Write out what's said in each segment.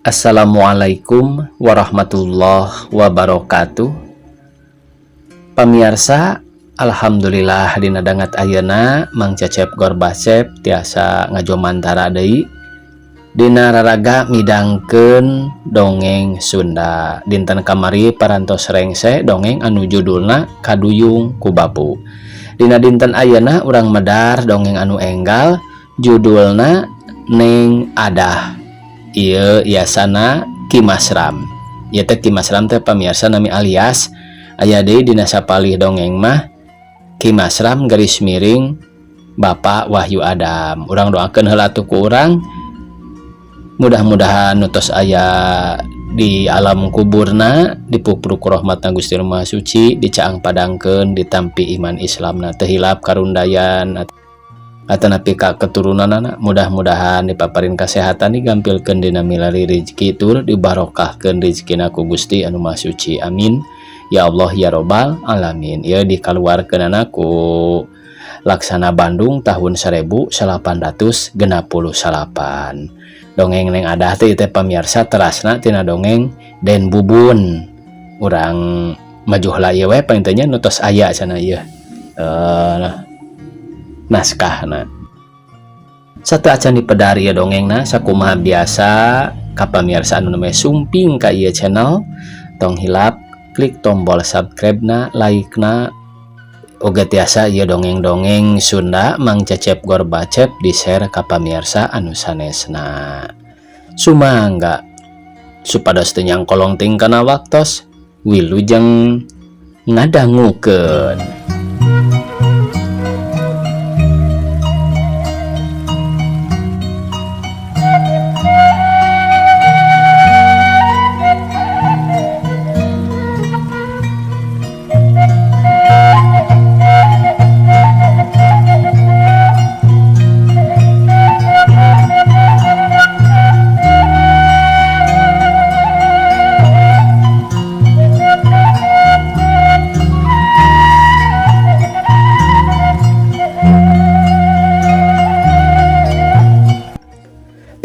Assalamualaikum warahmatullahi wabarakatuh. Pamiarsa, alhamdulillah dina dangat ayeuna Mang Cecep Gorbacep tiasa ngajomantara deui dina raraga midangkeun dongeng Sunda. Dinten kamari parantos rengse dongeng anu judulna Kaduyung ku Babu. Dina dinten ayeuna urang medar dongeng anu enggal judulna Neng Adah. Ieu yasana Ki Masram. Ieu teh Ki Masram teh pamiarsa nami alias aya deui dina sapalih dongeng mah Ki Masram garis miring Bapak Wahyu Adam. Urang doakeun heula atuh ku urang, mudah-mudahan nu tos aya di alam kuburna dipupuk ku rahmatna Gusti Nu Maha Suci, dicaang padangkeun, ditampi iman Islamna, teu hilap karundayan atanapi ka keturunanana, mudah-mudahan dipaparin kesehatan, digampilkeun dina milari rezeki, tur dibarokahkeun rezekina ku Gusti anu Maha Suci. Amin ya Allah ya Robbal alamin. Ieu dikaluarkeunana ku Laksana Bandung tahun 1868. Dongeng Neng Adah teh teh pamiarsa terasna tina dongeng Den Bubun. Urang maju heula ieu we panginten nu tos aya cenah ieu naskahna. Sateuacan dipedar ieu dongengna, sakumaha biasa ka pamirsa anu namanya sumping ka ieu channel, tong hilap klik tombol subscribe na, like na, oge tiasa ieu dongeng-dongeng Sunda Mang Cecep Gorbacep di share ka pamirsa anu sanesna. Sumangga supados teu nyangkolong ting kana waktos, wilujeng ngadangukeun.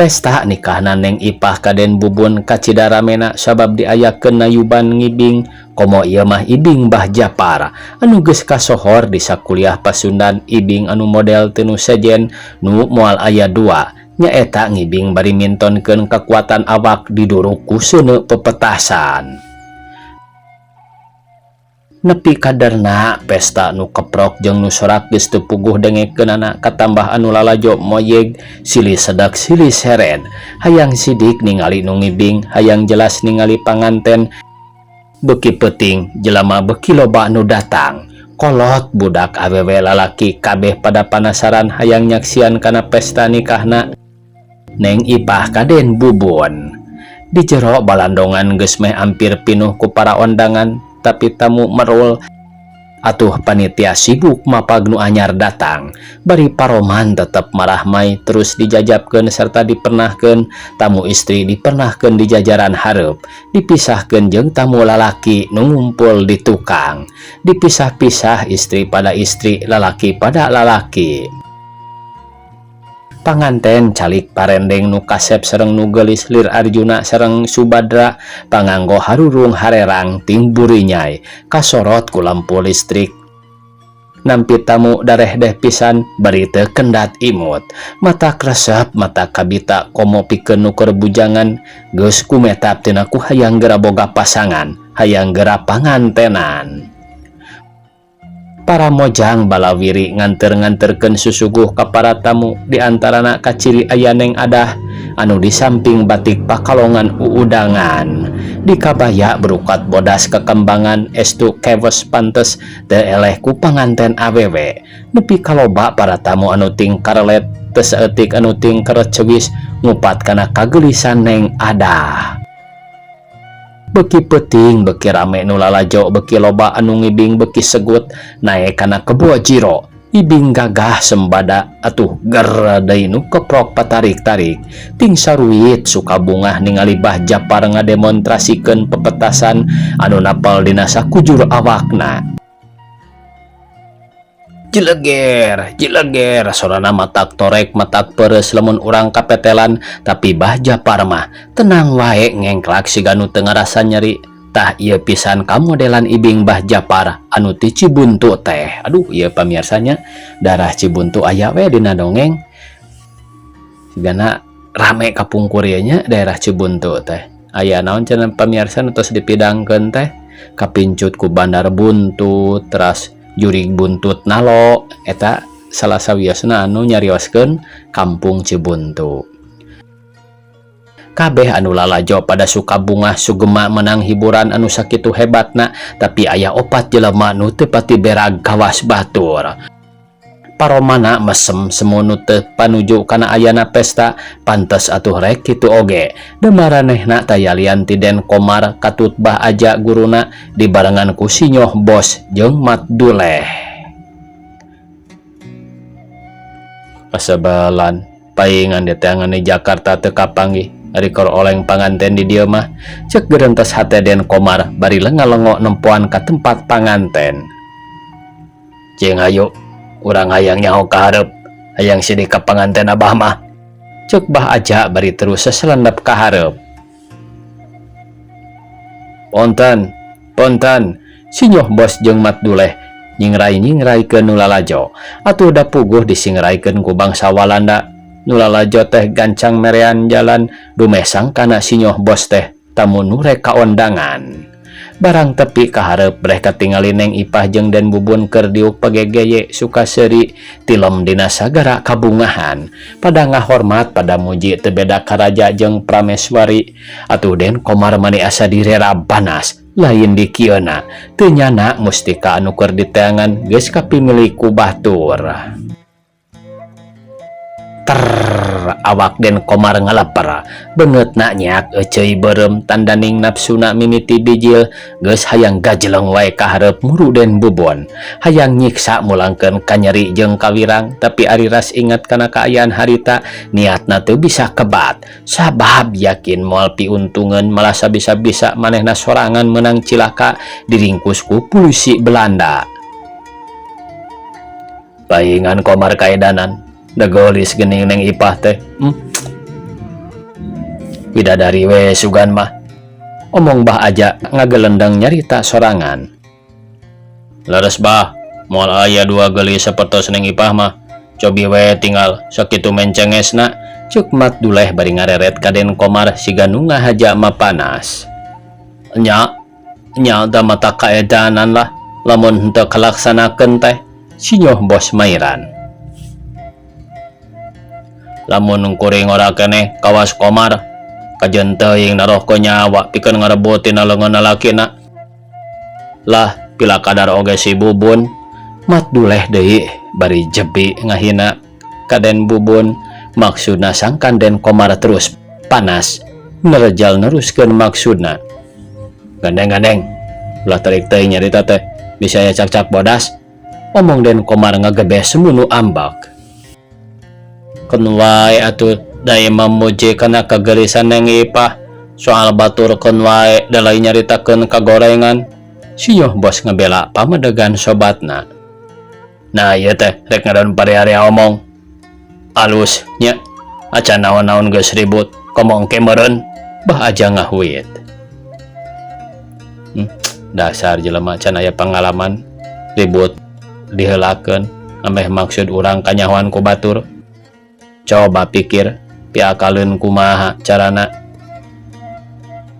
Pesta nikahna Neng Ipah ka Den Bubun kacida ramena sabab diayakeun nayuban ngibing, komo ieu mah ibing Bah Japar anu geus kasohor di sakuliah Pasundan, ibing anu model teu nu sejen nu moal aya dua nyaeta ngibing bari mintonkeun kakuatan awak diduruk ku seuneu pepetasan. Nepi kaderna pesta nu keprok jeung nu sorak geus teu puguh dengekeunana, katambah anu lalajo moyeg silih sedak silih seret, hayang sidik ningali nu ngibing, hayang jelas ningali panganten. Beuki peuting jelema beuki loba nu datang, kolot budak awewe lalaki kabeh pada panasaran hayang nyaksian kana pesta nikahna Neng Ipah ka Den Bubun. Di jero balandongan geus meh ampir pinuh ku para ondangan, tapi tamu merul. Atuh panitia sibuk mapag nu anyar datang, bari paroman tetep marahmai terus dijajabkeun serta dipernahkeun. Tamu istri dipernahkeun di jajaran hareup, dipisahkeun jeung tamu lalaki nu ngumpul di tukang, dipisah-pisah istri pada istri, lalaki pada lalaki. Panganten calik parendeng nu kasep sareng nu geulis, lir Arjuna sareng Subadra, panganggo harurung harerang ting burinyai kasorot ku lampu listrik. Nampi tamu darehdeh pisan bari teu kendat imut, mata kresep mata kabita komo pikeun nu keur bujangan geus kumetap tina ku hayang geura boga pasangan, hayang geura pangantenan. Para mojang balawiri nganter-nganterkeun susuguh ka para tamu, di antarana kaciri aya Neng Adah anu di samping batik pakalongan uudangan di kabaya berukat bodas kekembangan, estu kewes pantes teu eleh ku panganten awewe. Nepi kaloba para tamu anu ting karelet, teu saeutik anu ting karecewis ngupat kana kageulisan Neng Adah. Beuki peuting beuki rame nu lalajo, beuki loba anu ngibing, beuki segut naek kana kebo jiro. Ibing gagah sembada atuh ger deui nu keprok patarik-tarik ting saruit suka bungah ningali Bah Japar ngademonstrasikeun pepetasan anu napal dina sakujur awakna. Jileger, jileger sorana matak torek matak peres lamun urang kapetelan tapi Bah Japar mah tenang wae ngengklak siga nu teu ngarasa nyeri. Tah ieu pisan kamodelan ibing Bah Japar anu ti Cibuntu teh. Aduh ieu pamiarsa nya darah Cibuntu aya we dina dongeng. Sigana rame kapungkur ieu nya daerah Cibuntu teh. Aya naon cenah pamiarsa nu tos dipidangkeun teh kapincut ku Bandar Buntut teras jurig buntut nalo eta salah sawiosna anu nyarioskeun kampung Cibuntu. Kabeh anu lalajo pada suka bungah sugema menang hiburan anu sakitu hebatna tapi aya opat jelema nu teu pati berag kawas batur. Paromana mesem semu nu teu panuju kana ayana pesta pantes atuh rek kitu oge. Da maranehna tayalian ti Den Komar katut Bah Aja guruna dibarengan ku Sinyoh Bos jeung Mat Duleh. Pasebelan paingan diteangan di Jakarta teu kapanggih ari keur oleng panganten di dieu mah cek gerentes hate Den Komar bari lenga-lengo nempoan ka tempat panganten. Cing hayu urang hayang nyaho ka hareup hayang sidik ka panganten abah mah cek Bah Aja bari terus seselendep ka hareup. Ponten, ponten, Sinyoh Bos jeung Mat Duleh nyingrai-nyingraikeun nu lalajo atuh da puguh disingraikeun ku bangsa Walanda. Nu lalajo teh gancang merean jalan dumeh sangkana Sinyoh Bos teh tamu nu rek kaondangan. Barang tepi ka hareup breh katingali Neng Ipah jeung Den Bubun keur diuk pagegeye suka seuri tilem dina sagara kabungahan. Pada ngahormat pada muji teu beda karaja jeung prameswari. Atuh Den Komar mani asa direra panas lain dikieuna teu nyana mustika anu keur diteangan geus kapimilik ku batur. Terr awak Den Komar ngaleper beungeutna nyaak eceuy beureum tandaning nafsuna mimiti bijil geus hayang gajeleng wae ka hareup muru Den Bubun hayang nyiksa mulangkeun kanyeri jeung kawirang tapi ari ras ingat kana kaayaan harita niatna teu bisa kebat sabab yakin moal piuntungeun malah sabisa-bisa manehna sorangan meunang cilaka diringkus ku pulisi Belanda. Paingan Komar kaedanan da geulis geuning Neng Ipah teh. Bidadari we sugan mah. Omong Bah Aja ngagelendeng nyarita sorangan. Leres Bah, moal aya dua geulis sapertos Neng Ipah mah. Cobi we tinggal sakitu mencengesna. Ceuk Mat Duleh bari ngareret ka Den Komar siga nu ngahaja mapanas. Nya, nya da mata kaedanan lah lamun henteu kalaksanakeun teh. Sinyoh Bos Mairan. Lamun kuring ora keneh kawas Komar kajen teuing narohkeun nyawa pikeun ngarebut tina leungeun lalakina. Lah pila kadar oge si Bubun. Mat Duleh deui bari jebi ngahina ka Den Bubun maksudna sangkan Den Komar terus panas nerejal neruskeun maksudna. Gandeng-gandeng ulah tarik teuing nyarita teh bisa aya cakcak bodas. Omong Den Komar ngagebeh semunu ambak. Keun wae atuh da ieu mah muji kana kageulisan Neng Ipah. Soal batur keun wae da lain nyaritakeun kagorengan. Sinyoh Bos ngebela pamedegan sobatna. Nah ieu teh rek ngadon pare-area omong. Alus nya acan naon-naon geus ribut komo engke meureun Bah Aja ngahuit. Dasar jelema can aya pangalaman ribut diheulakeun ameh maksud urang kanyahoan ku batur. Coba pikir piakaleun kumaha carana.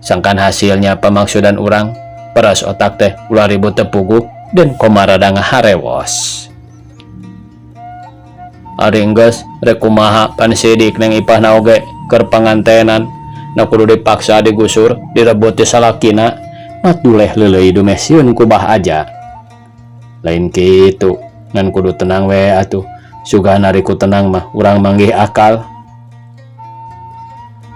Sangkan hasilnya pamaksudan urang peras otak teh ulah ribut teu puguh Den Komar rada ngaharewos. Ari enggeus rek kumaha pan sidik Neng Ipahna oge keur pangantenan na kudu dipaksa digusur direbut ti salakina. Mat Duleh leuleuy dumeh sieun ku Bah Aja. Lain kitu ngan kudu tenang we atuh. Sugan ari ku tenang mah urang manggih akal.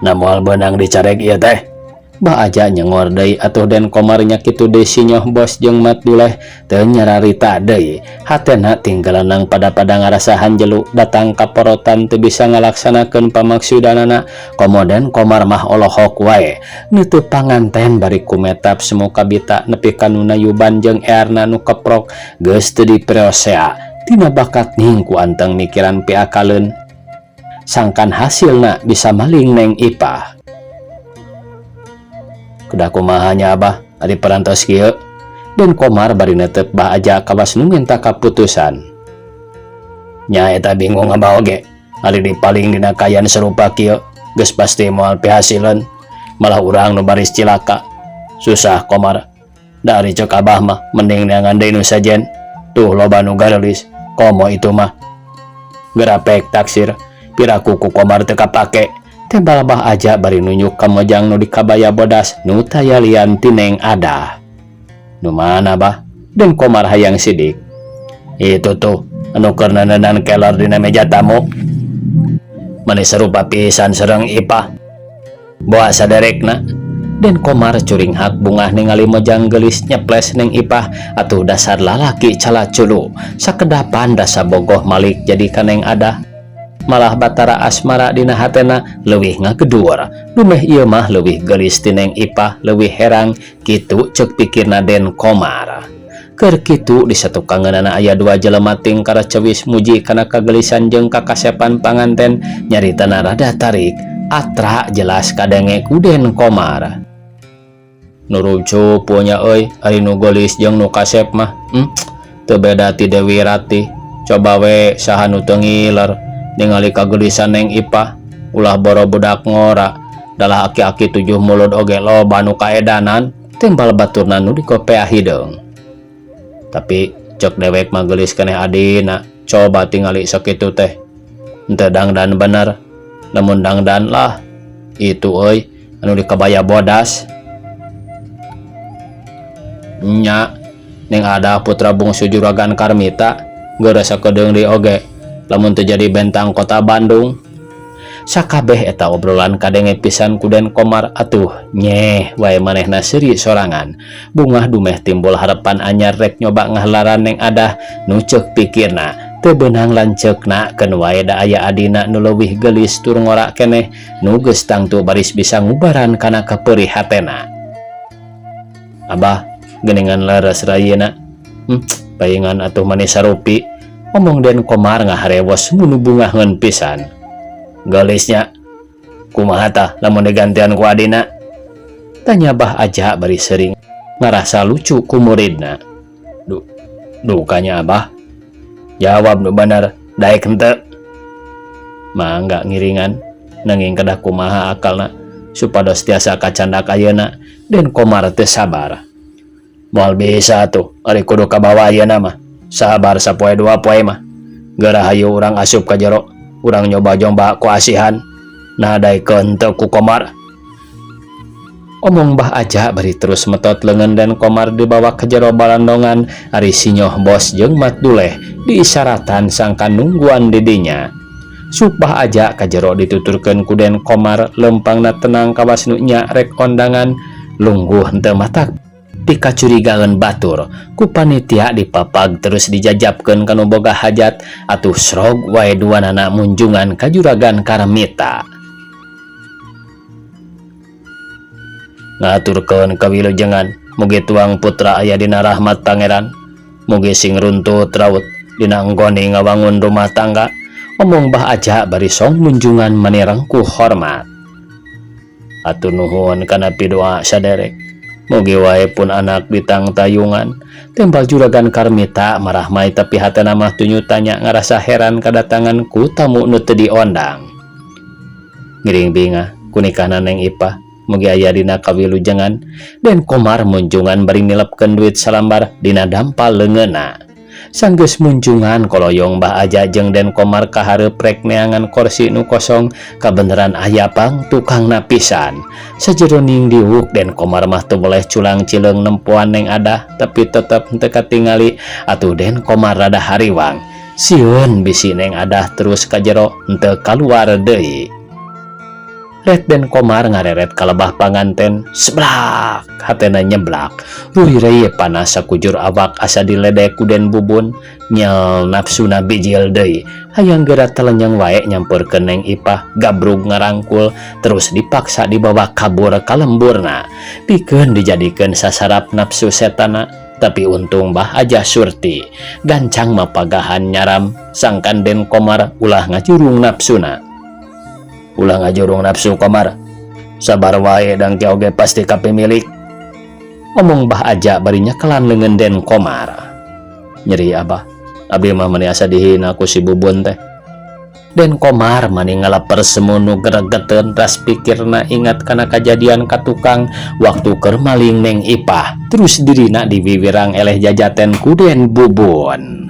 Na moal beunang dicarek ieu teh. Bah Aja nyengor deui atuh Den Komar nya kitu deui Sinyoh Bos jeung Mat Duleh teu nyararita deui. Hatena tinggalanang pada-pada ngarasa hanjelu datang kaporotan teu bisa ngalaksanakeun pamaksudanana. Komo Den Komar mah olohok wae neuteub panganten bari kumetap semu kabita nepi ka nu nayuban jeung earna nu keprok geus teu dipreosea. Tina bakat ning ku anteng mikiran piakaleun sangkan hasilna bisa maling Neng Ipah. Kedah kumaha nya, Abah, ari parantos kieu? Den Komar bari netep Bah Aja kawas nu minta kaputusan. Nya eta bingung Abah oge. Ari dipaling dina kaayaan serupa kieu geus pasti moal pihasileun, malah urang nu baris cilaka. Susah, Komar. Da ari ceuk Abah mah mending neangan deui nu sejen. Tuh loba nu gareulis, komo itu mah. Geura pek taksir, piraku ku Komar teu kapake. Tembal Bah Aja bari nunjuk ka mojang nu dikabaya bodas nu taya lian ti Neng Adah. Nu mana, Bah? Den Komar hayang sidik. Itu tuh, anu keur neuneunan kelor dina meja tamu. Mani serupa pisan sareng Ipah. Boa saderekna. Den Komar curinghak bungah ningali mojang geulis nyeples Neng Ipah. Atuh dasar lalaki calaculu. Sakedapan dasa bogoh malik jadi ka Neng Adah. Malah batara asmara dina hatena leuwih ngagedur. Dumeh ieu mah leuwih geulis ti Neng Ipah, leuwih herang, kitu ceuk pikirna Den Komar. Keur kitu di satukangeunana aya dua jelema tingkara cewis muji kana kagelisan jeung kakasepan panganten, nyaritana rada tarik atra jelas kadenge ku Den Komar. Nu lucu punya euy, ari nu geulis jeung nu kasep mah teu beda ti Dewi Ratih. Coba we saha nu teu ngiler ningali kageulisan Neng Ipah? Ulah boro budak ngora, dalah aki-aki tujuh mulud oge loba nu kaedanan, timbal baturna nu dikopea hideung. Tapi cek dewek mah geulis keneh adina. Coba tingali sakitu teh henteu dangdan bener. Lamun dangdan lah itu euy, anu dikabaya bodas nya. Neng Ada putra bungsu Juragan Karmita geura sakedeung deui oge lamun teu jadi bentang kota Bandung. Sakabeh eta obrolan kadenge pisan ku Den Komar. Atuh nyeh wae manehna seuri sorangan bungah dumeh timbul harapan anyar rek nyoba ngahelaran Neng Adah nu ceuk pikirna teu beunang lanceukna, keun wae da aya adina nu leuwih geulis tur ngora keneh nu geus tangtu baris bisa ngubaran kana kapeurih hatena. Abah, geningan leres rayina? Paingan atuh manis sarupi, omong Den Komar ngaharewos munu bungaheun pisan. Geulisnya. Kumaha tah lamun digantian ku adina? Tanya Bah Aja bari sering ngarasa lucu ku muridna. Dukanya, Abah. Jawab nu bener, daek henteu? Mangga ngiringan, nanging kedah kumaha akalna supados tiasa kacandak ayeuna? Den Komar teu sabar. Moal bisa tuh, ari kudu kabawa ayeuna mah. Sabar sapoe dua poe mah. Geura hayu urang asup ka jero, urang nyoba jomba ku asihan. Nah, daekeun teu ku Komar? Omong Bah Aja bari terus metot leungeun Den Komar dibawa ke jero balandongan. Ari sinyoh bos jeung Mat Duleh diisaratan sangkan nungguan didinya. Sup Bah Aja ka jero dituturkeun ku Den Komar, lempangna tenang kawas nu nya rek ondangan lungguh henteu matak pikacurigaeun batur. Ku panitia dipapag terus dijajabkeun kanu boga hajat. Atuh srog wae duanana munjungan ka Juragan Karmita. Ngaturkeun kawilujengan, mugi tuang putra aya dina rahmat Pangeran, mugi sing runtut raut dina anggone ngawangun rumah tangga, omong Bah Aja bari song munjungan manirengkuh hormat. Atur nuhun kana pidoa saderek, mugi wae pun anak ditangtayungan, tembal Juragan Karmita marahmai, tapi hatena mah tunyu tanya ngarasa heran kadatangan ku tamu nu teu diondang. Ngiring bingah ku nikahna Neng Ipah, mugi aya dina kawilujengan. Den Komar munjungan bari nilepkeun duit salambar dina dampal leungeunna. Sanggeus munjungan koloyong Bah Aja jeung Den Komar ka hareup rek neangan korsi nu kosong. Kabeneran aya pang tukangna pisan. Sajeroning diuk Den Komar mah teu boleh culang cileung nempoan Neng Adah, tapi tetep henteu katingali. Atuh Den Komar rada hariwang, sieun bisi Neng Adah terus ka jero henteu kaluar deui. Ret Den Komar ngareret ka lebah panganten, seblak hatena nyeblak. Ruireuy panas sakujur awak asa diledek ku Den Bubun. Nyel nafsuna bijil deui, hayang geura telenyeng wae nyamperkeun Neng Ipah, gabrug ngarangkul terus dipaksa dibawa kabur ka lemburna pikeun dijadikeun sasarap nafsu setana. Tapi untung Bah Aja Surti gancang mapagahan nyaram sangkan Den Komar ulah ngajurung nafsuna. Ulah ngajurung nafsu, Komar. Sabar wae, da engke oge pasti kapimilik. Omong Bah Aja bari nyekelan leungeun Den Komar. Nyeri, Abah. Abi mah meni asa dihina ku si Bubun teh. Den Komar mani ngalaper semunu geregeteun ras pikirna ingat kana kajadian ka tukang waktu keur maling Neng Ipah, terus dirina diwiwirang eleh jajaten ku Den Bubun.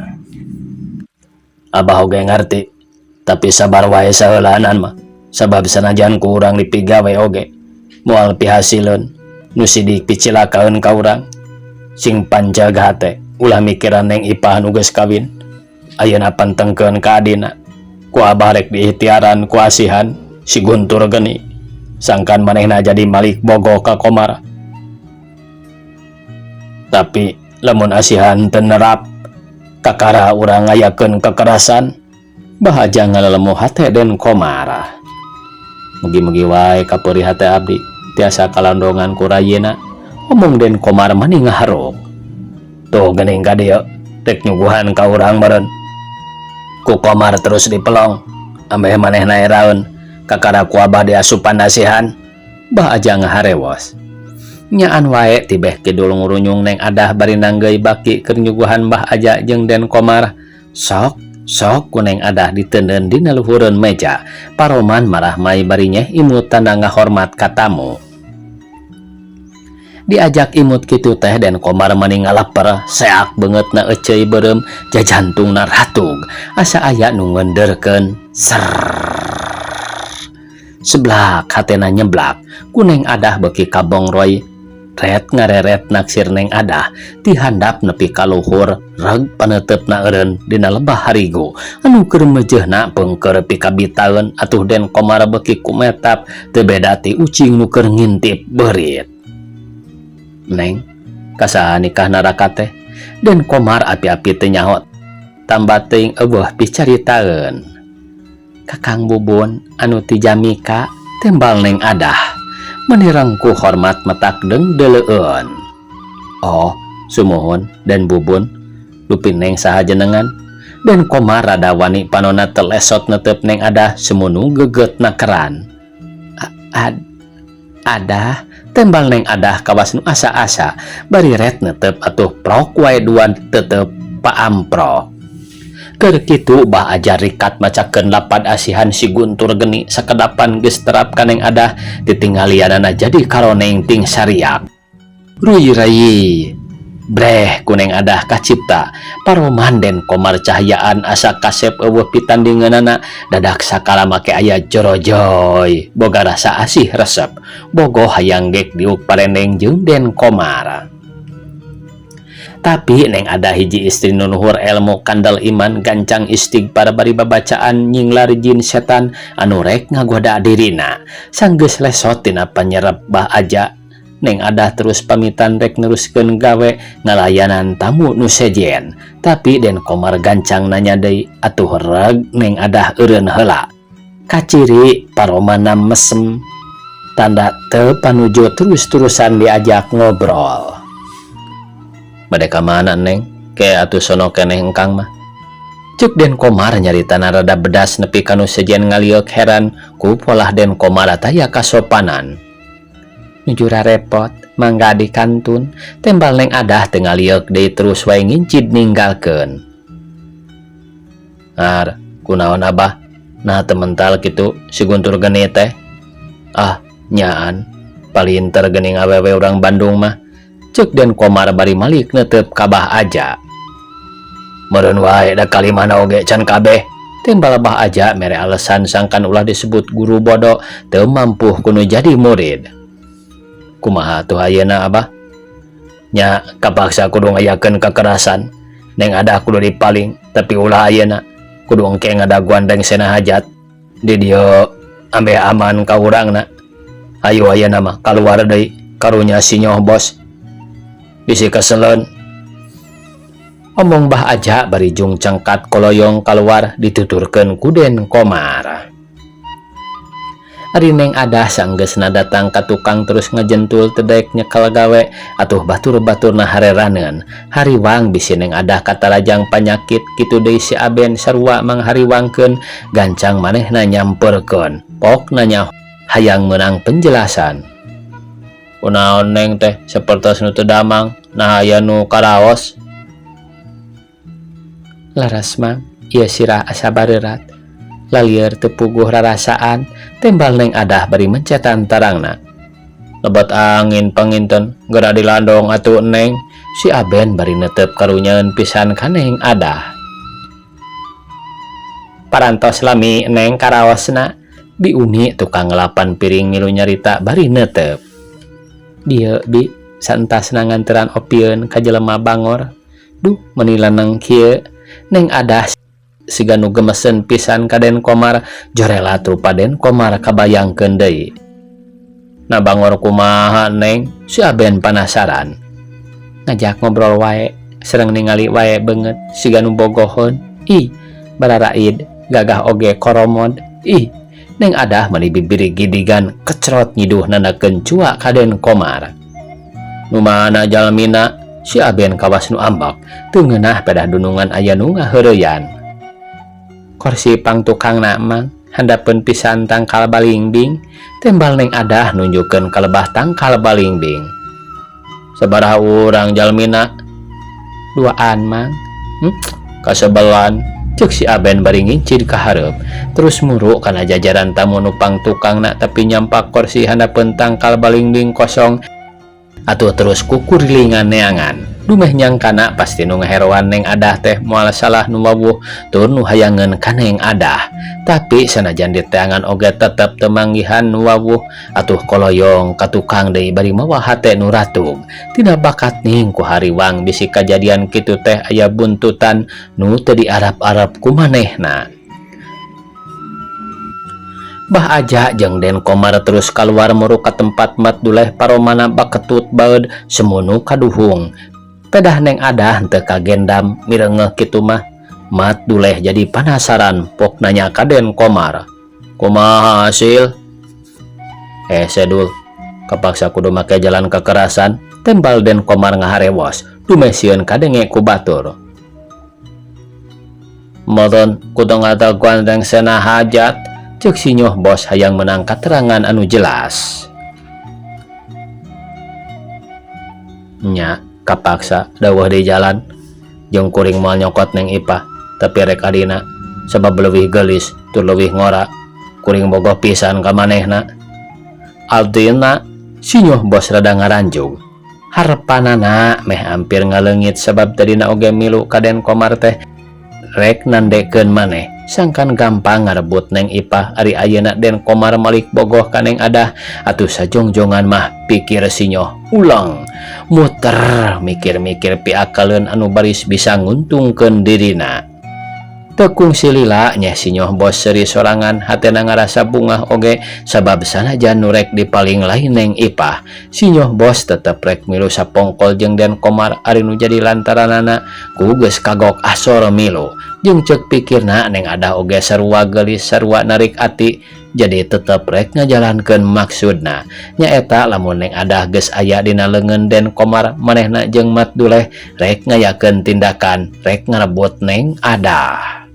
Abah oge ngarti, tapi sabar wae saheulaanan mah, sabab sanajan ku urang dipigawe oge moal pihasileun nu sidik picilakaeun ka urang. Sing panceg hate, ulah mikiran Neng Ipah nu geus kawin ayeuna, pantengkeun ka adina. Ku abah rek diikhtiaran ku asihan si Guntur geni sangkan manehna jadi malik bogoh ka Komar. Tapi lamun asihan teu nerap, kakara urang ngayakeun kekerasan. Bah Aja ngalelemu hate Den Komar. Mugi-mugi wae kapeurih hate abdi tiasa kalandongan ku rayina, omong Den Komar mani ngaharuk. Tuh geuning ka dieu rek nyuguhan ka urang meureun. Ku Komar terus dipelong ambeh manehna eraeun kakara ku abah diasupan asihan. Bah Aja ngaharewos. Nyaan wae tibeh kidul ngurunyung Neng Adah bari nanggeuy baki keur nyuguhan Bah Aja jeung Den Komar. Sok sok, ku Neng Adah diteundeun dina luhureun meja. Paroman marahmai bari nyeh imut tanda ngahormat ka tamu. Diajak imut kitu teh Den Komar mani ngalaper seak, beungeutna eceuy beureum, jajantungna ratug asa aya nu ngenderkeun ser seblak, hatena nyeblak. Ku Neng Adah beuki kabongroy ret ngareret naksir Neng Adah ti handap nepi ka luhur. Reg paneuteup eureun dina lebah harigu anu keur meujeuhna pengker pikabitaeun. Atuh Den Komar beuki kumetap teu beda ti ucing nu keur ngintip beurit. Neng, ka saha nikahna Raka teh? Den Komar api-api teu nyaho, tambah teuing euweuh picaritaeun. Ka Kang Bubun anu ti Jamika, tembal Neng Adah meni rengkuh hormat matak deung-deuleueun. Oh, sumuhun Den Bubun. Dupi Neng saha jenengan? Den Komar rada wani, panona telesot netep Neng Adah semunu gegetna keran. Ad Adah, tembal Neng Adah kawas nu asa-asa bari ret netep. Atuh prok wae duan tetep paamprok. Keur kitu Bah Aja rikat macakeun lapad asihan si Guntur geni sakedapan geus terap ka Neng Adah, ditinggalianana jadi karoneng ting sariak. Ruy rayi breh, ku Neng Adah kacipta paroman Den Komar cahyaan asa kasep euweuh pitandingeunana. Dadak sakala make aya jorojoy, boga rasa asih resep, bogoh hayang gek diuk parendeng jeung Den Komar. Tapi Neng Adah hiji istri nu luhur elmu, kandel iman, gancang istighfar bari babacaan nyinglar jin setan anu rek ngagoda dirina. Sanggeus lesot tina panyerep Bah Aja, Neng Adah terus pamitan rek neruskeun gawe ngalayanan tamu nu sejen. Tapi Den Komar gancang nanya deui. Atuh reg Neng Adah eureun heula, kaciri paromana mesem tanda teu panuju terus-terusan diajak ngobrol. Bade ka mana, Neng? Ke atuh sono keneh engkang mah, cek Den Komar nyaritana rada bedas nepi kanu sejen ngaliuk heran ku polah Den Komar taya kasopanan. Nuju repot, mangga di kantun, tembal Neng Adah teu ngaliuk deui, terus wae ngincid ninggalkeun. Ar, kunaon, Abah? Nah, teu mental kitu si Guntur geni teh. Ah, nyaan palinter geuning awewe urang Bandung mah, cek Den Komar bari malik netep ka Bah Aja. Meureun wae, da kalimana oge can kabeh, timbal Bah Aja mere alasan sangkan ulah disebut guru bodoh teu mampu kudu jadi murid. Kumaha tuh ayeuna, Abah? Nya kapaksa kudu ngayakeun kekerasan. Neng Adah kudu dipaling, tapi ulah ayeuna, kudu engke ngadaguan rengsena hajat di dieu ambeh aman ka urangna. Ayo ayeuna mah kaluar deui, karunya sinyoh bos bisi keselen, omong Bah Aja bari jung cengkat koloyong keluar dituturkeun ku Den Komar. Ari Neng Adah sanggeusna datang ka tukang terus ngajentul teu daek nyekel gawe atuh batur-baturna hareraneun. Hariwang bisi Neng Adah katarajang panyakit kitu deui si Aben sarua manghariwangkeun gancang manehna nyamperkeun. Pokna nya hayang meunang penjelasan. Kunaon Neng teh sapertos nu teu damang, naha aya nu karaos? Laras Mang, ieu sirah asa bareurat. Lalieur teu puguh rarasaan, tembal Neng Adah bari mencetan tarangna. Lebat angin panginten, geura dilandong atuh Neng, si Aben bari netep karunyaeun pisan ka Neng Adah. Parantos lami Neng karaosna, Bi Uni tukang ngelapan piring milu nyarita bari netep. Dieu Bi, saentasna nganteran opieun ka jelema bangor. Duh, meuni laneng kieu. Neng Adah siga nu gemesen pisan ka Den Komar, jorelat rupa Den Komar kabayangkeun deui. Na bangor kumaha Neng? Si Aben panasaran. Ngajak ngobrol wae, sareng ningali wae beungeut siga nu bogoheun. Ih, bararaid, gagah oge koromod. Ih, Neng Adah meuni bibiri gidigan kecrot nyiduh nandakeun cua ka Den Komar. Nu mana jalmina? Si Aben kawas nu ambek, teu ngeunah pedah dunungan aya nu ngaheureyan. Korsi pang tukangna Mang, handapeun pisan tangkal balingbing, tembal Neng Adah nunjukkeun ka lebah tangkal balingbing. Sabaraha urang jalmina? Duaan Mang. Kasebelan, ceuk si Aben bari ngincid ka hareup, terus muru kana jajaran tamu nu pang tukangna tapi nyampak korsi handapeun tangkal balingbing kosong. Atuh terus kukurilingan neangan. Dumeh nyangkana pasti nu ngaheroan Neng Adah teh moal salah nu wawuh tur nu hayangeun ka Neng Adah. Tapi sanajan diteangan oge tetep teu manggihan nu wawuh atuh koloyong ka tukang deui bari mawa hate nu ratug. Tina bakat ning ku hariwang bisi kajadian kitu teh aya buntutan nu teu diarap-arap ku manehna. Bah Aja jeung Den Komar terus kaluar muru ka tempat Mat Duleh paromana baketut baeud semunu kaduhung. Pedah Neng Adah teu kagendam mireungeuh kitu mah. Mat Duleh jadi panasaran pok nanya ka Den Komar. Kumaha hasil? Sedul, kapaksa kudu make jalan kekerasan, tembal Den Komar ngaharewos, dumeh sieun kadenge ku batur. Moton kudu ngatakuan teng sena hajat, ceuk sinyoh bos hayang menang katerangan anu jelas. Nya kapaksa dawuh di jalan jeung kuring moal nyokot Neng Ipah tapi rek adina sabab leuwih geulis tur leuwih ngora kuring bogoh pisan ka manehna. Aldina sinyoh bos rada ngaranjug. Harepanana meh ampir ngaleungit sabab tadina oge milu ka Den Komar teh rek nandekeun maneh. Sangkan gampang ngarebut Neng Ipah ari ayeuna Den Komar malik bogoh ka Neng Adah atuh sajongjongan mah pikir sinyoh ulang muter mikir-mikir piakaleun anu baris bisa nguntungkeun dirina. Teu kungsi lila nyeh sinyoh bos seuri sorangan hatena ngarasa bungah oge sabab sanajan nu rek dipaling lain Neng Ipah sinyoh bos tetep rek milu sapongkol jeung Den Komar ari nu jadi lantaranana ku geus kagok asor milu. Jeung ceuk pikirna Neng Adah oge sarua geulis sarua narik ati jadi tetep rek ngajalankeun maksudna. Nyaeta lamun Neng Adah geus aya dina leungeun Den Komar manehna jeung Mat Duleh rek ngayakeun tindakan rek ngarebut Neng Adah.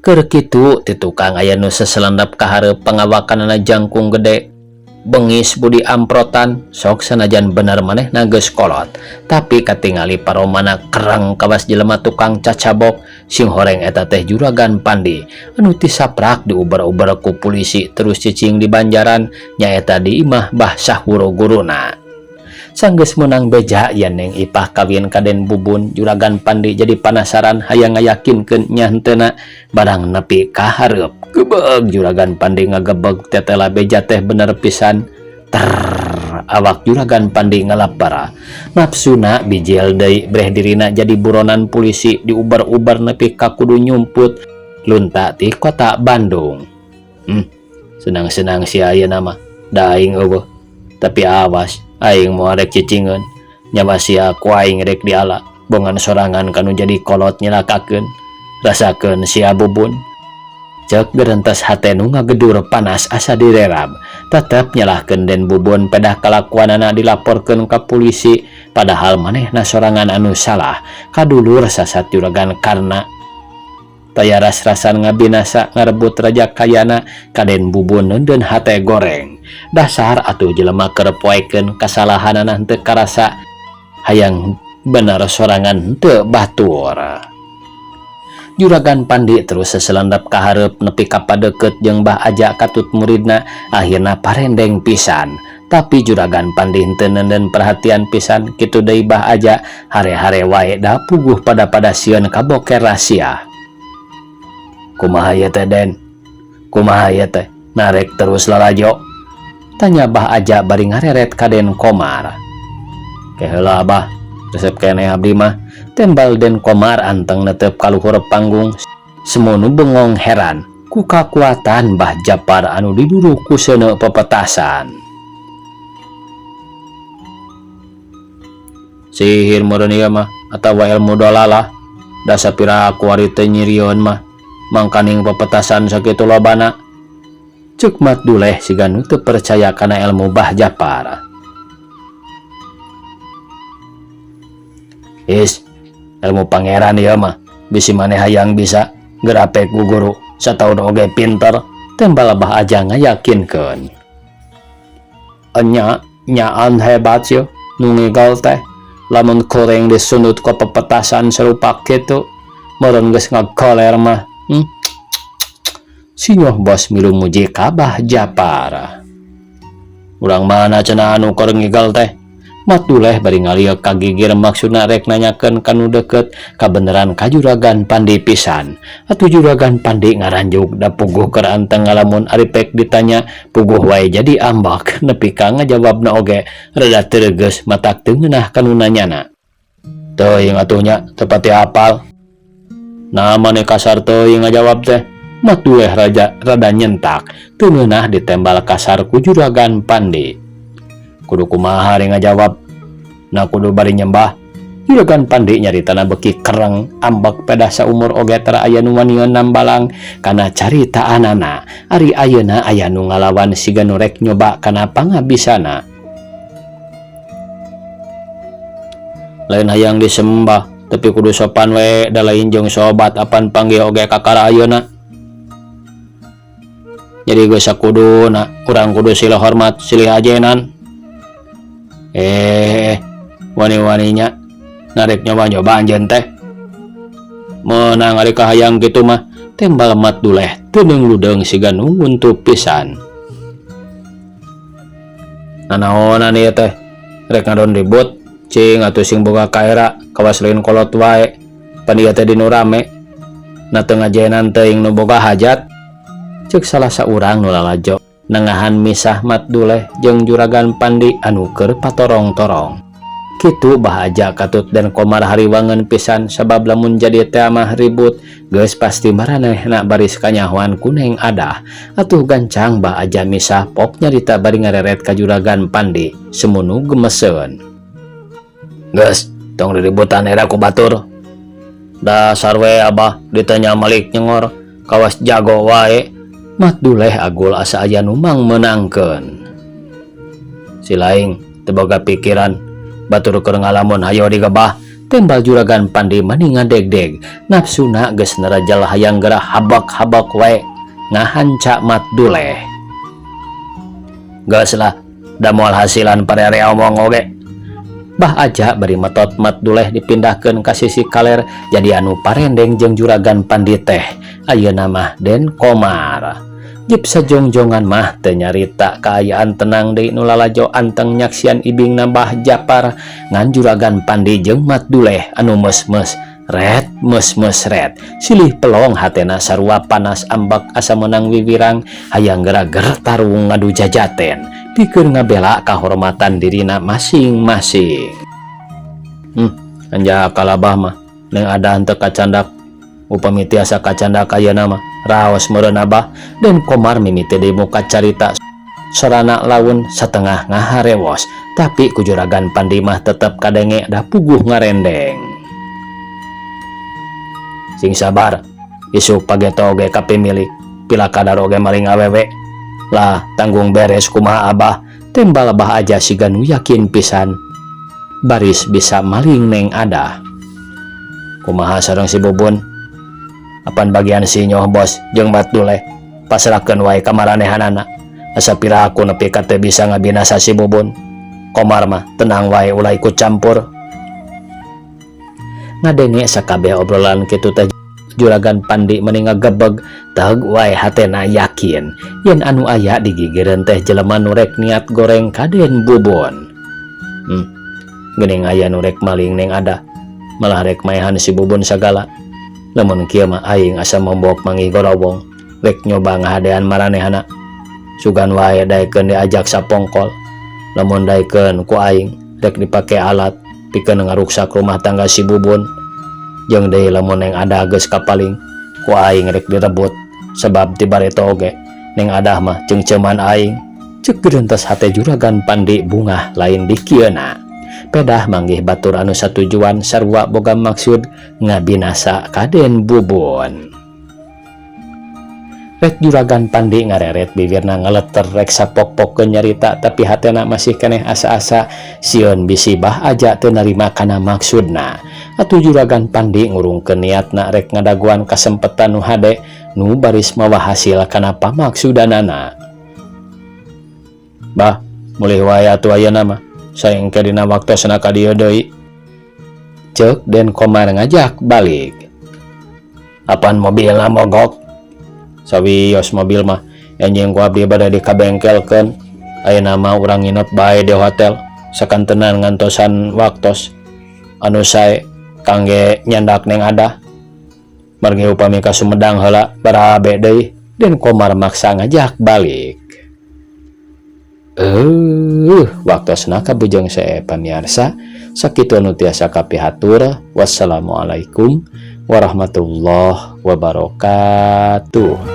Keur kitu ti tukang aya nu seselendap ka hareup pangawakanana jangkung gede bengis budi amprotan sok sanajan bener manehna geus kolot tapi katingali paromana kereng kawas jelema tukang cacabok sing horeng eta teh Juragan Pandi anu tisaprak diuber-uber ku polisi terus cicing di Banjaran nyaeta di imah Bah Sahuro guruna. Sanggeus meunang beja yen Neng Ipah kawin ka Den Bubun Juragan Pandi jadi panasaran hayang ngayakinkeun nya henteuna barang nepi ka hareup. Gebeg Juragan Pandi ngagebeg tetela beja teh bener pisan. Ter awak Juragan Pandi ngalapara. Nafsuna bijil deui breh dirina jadi buronan polisi diubar-ubar nepi ka kudu nyumput lunta ti kota Bandung. Senang-senang sia ayeuna mah da aing eueuh. Tapi awas aing moal rek cicingeun nyawa sia ku aing rek diala bongan sorangan kanu jadi kolot nyelakakeun rasakeun sia Bubun. Cek gerentes hate nu ngagedur panas asa direrab. Tetep nyalahkeun Den Bubun pedah kalakuanana dilaporkeun ka pulisi padahal manehna sorangan anu salah. Kadulur sasat Juragan Karna. Taya ras-rasan ngabinasa ngarebut raja kayana ka Den Bubun neundeun hate goreng. Dasar atuh jelema keur poekeun kasalahanana henteu karasa hayang bener sorangan henteu batur. Juragan Pandi terus seselendap ka hareup nepi ka padeukeut jeung Bah Aja katut muridna akhirna parendeng pisan. Tapi Juragan Pandi henteu neundeun perhatian pisan kitu deui Bah Aja hare-hare wae da puguh pada-pada sieun kaboker rahasia. Kumaha ieu teh Den? Kumaha ieu teh? Narek terus lalajo? Tanya Bah Aja bari ngareret ka Den Komar. Ke heula Abah, resep keneh abdi mah. Tembal Den Komar anteng netep ka luhur panggung. Semunu bengong heran ku kakuatan Bah Japar anu diduru ku seuneu pepetasan. Sihir meureun ieu mah atawa ilmu dolalah. Da sapira kuari teu nyirieun mah mangkaning pepetasan sakitu lobana. Ceuk Mat Duleh siga nu teu percaya kana ilmu Bah Japar. Is, ilmu pangeran ieu mah bisi maneh hayang bisa gerapek ku guru sataun oge pinter tembal Bah Aja ngayakinkeun. Enya nyaan hebat yeuh nu ngigal teh lamun kuring disundut ku pepetasan sarupa kitu meureun geus ngagoler mah. Sinyoh bos milu muji ka Bah Japar. Urang mana cenah anu keur ngigal teh? Mat Duleh bari ngalieu ka gigir maksudna rek nanyakeun ka nu deukeut kabeneran ka Juragan Pandi pisan. Atuh Juragan Pandi ngaranjuk da puguh keur anteng ngalamun ari pek ditanya puguh wae jadi ambak nepi ka ngajawabna oge rada teu matak teu ngeunah ka nu nanyana. Teuing atuh nya teu pati apal. Nah maneh kasar teuing ngajawab teh. Mat Duleh raja rada nyentak teu ngeunah ditembal kasar ku Juragan Pandi. Kudu kumaha ari ngajawab? Nah kudu bari nyembah. Juragan Pandi nyaritana beuki kereng ambek pedah saumur oge tara aya nu wanian nambalang kana caritaanana. Ari ayeuna aya nu ngalawan siga nu rek nyoba kana pangabisana. Lain hayang disembah tapi kudu sopan we da lain jeung sobat apan panggih oge kakara ayeuna. Jadi geus sakuduna urang kudu silih hormat silih ajenan. Wani-waninya narek nyoba-nyoba anjeun teh. Meunang ari kahayang kitu mah tembal Mat Duleh teuneung ludeung siga nu nguntup pisan. Nanaonan ieu teh rek ngadon ribut cing atuh sing boga kaera kawas lain kolot wae pan ieu teh dinu rame na teu ngajenan teuing nu boga hajat. Ceuk salah saurang nu lalajo nengahan misah Mat Duleh jeung Juragan Pandi anu keur patorong-torong. Kitu Bah Aja katut dan Komar hariwangeun pisan sabab lamun jadi teh mah ribut geus pasti maranehna baris kanyahoan ku Neng Adah. Atuh gancang Bah Aja misah pok nyarita bari ngareret ka Juragan Pandi semunu gemeseun. Geus tong riributan era ku batur. Dasar we Abah ditanya malik nyengor kawas jago wae. Mat Duleh agul asa aya nu mang meunangkeun. Si laing teu boga pikiran batur keur ngalamun hayo digebah tembal Juragan Pandi mani ngadegdeg nafsuna geus nerajal hayang geura habak-habak wae ngahanca Mat Duleh. Geus lah da moal hasilan parere omong oge. Bah Aja bari metot Mat Duleh dipindahkeun ka sisi kaler jadi anu parendeng jeung Juragan Pandi teh ayeuna mah Den Komar. Jip sajongjongan mah teu nyarita kaayaan tenang deui nu lalajo anteng nyaksian ibingna Bah Japar ngan Juragan Pandi jeung Mat Duleh anu meus-meus ret meus-meus ret silih pelong hatena sarua panas ambek asa meunang wiwirang hayang geura gertarung ngadu jajaten pikeun ngabela kahormatan dirina masing-masing. Anja kalabah mah neng ada henteu kacandak upami tiasa kacandak ayeuna mah raos meureun Abah. Den Komar mimiti deui muka carita sorana laun satengah ngaharewos tapi ku Juragan Pandi mah tetep kadenge da puguh ngarendeng. Sing sabar isuk pageto oge kapimilik Pila kadar oge maling awewe. Lah, tanggung beres kumaha, Abah? Tembal Bah Aja siga nu yakin pisan. Baris bisa maling Neng Adah. Kumaha sareng si Bubun? Apan bagian si Nyoh Bos jeung Mat Duleh pasrahkeun wae ka maranehanana. Asa piraku nepi ka teu bisa ngabinasa si Bubun. Komar mah tenang wae, ulah ikut campur. Ngadenge sakabeh obrolan kitu teh, Juragan Pandi meni ngagebeg. Teg wae hatena yakin yen anu aya di gigireun teh jelema nu rek niat goreng ka Den Bubun. Geuning aya nu rek maling Neng Ada, malah rek maehan si Bubun sagala. Lamun kieu mah aing asa mombok manggih gorowong, rek nyoba ngahadean maranehana. Sugan wae daekeun diajak sapongkol. Lamun daekeun ku aing rek dipake alat pikeun ngaruksak rumah tangga si Bubun. Jeung deui, lamun Neng Ada geus kapaling, ku aing rek direbut, sebab ti bareto oge Neng Adah mah ceungceuman aing, cek geurentes hate Juragan Pandi bungah lain dikieuna. Pedah manggih batur anu satujuan, sarua boga maksud ngabinasa ka Den Bubun. Rek Juragan Pandi ngareret, bibirna ngeleter rek sapok-pokkeun nyarita, tapi hatena masih keneh asa-asa sieun bisi Bah Aja teu narima kana maksudna. Atuh Juragan Pandi ngurungkeun niatna, rek ngadaguan kasempetan nu hade nu baris mawa hasil kana pamaksudanana. Bah, mulih wae atuh ayeuna mah. Sae engke dina waktosna ka dieu deui. Ceuk Den Komar ngajak balik. Apan mobilna mogok? Sawios mobil mah enjing ku abdi bade dikabengkelkeun. Ayeuna mah urang nginep bae di hotel sakantenan ngantosan waktos anu sae kangge nyandak Neng Adah. Margi upami ka Sumedang heula barabe deui. Den Komar maksa ngajak balik. Waktosna kabujeng sae, pamiarsa. Sakitu anu tiasa kapihatur. Wassalamualaikum warahmatullahi wabarakatuh.